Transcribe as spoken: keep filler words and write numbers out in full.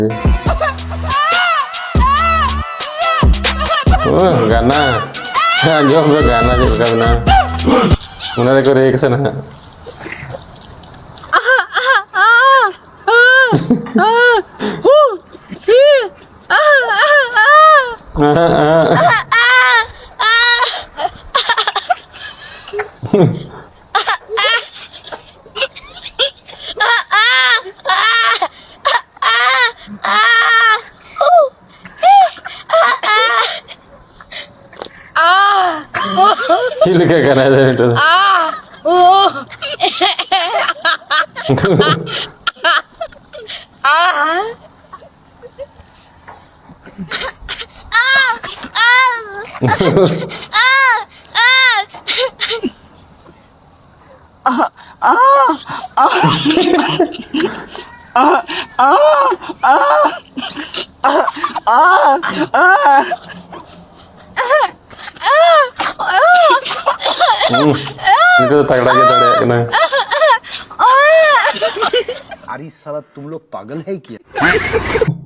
ᱳ, ᱜᱟᱱᱟ᱾ ᱟᱸᱡᱚᱢ ᱢᱮ, ᱜᱟᱱᱟ ᱪᱮᱫ ᱞᱮᱠᱟ ᱢᱮᱱᱟᱜᱼᱟ᱾ ᱚᱱᱟ ᱨᱮᱠᱚ ᱨᱮᱭ ᱠᱟᱱᱟ ᱦᱟᱸᱜ᱾ ᱪᱮᱫ ᱞᱮᱠᱟ ᱠᱟᱱᱟᱭ ᱫᱚ ᱱᱤᱛᱚᱜ ᱫᱚ? ᱦᱩᱸ, ᱱᱤᱛᱚᱜ ᱫᱚ ᱛᱟᱜᱲᱟ ᱜᱮ ᱫᱟᱲᱮᱭᱟᱜ ᱠᱟᱱᱟ᱾ अरे साला, तुम लोग पागल है क्या?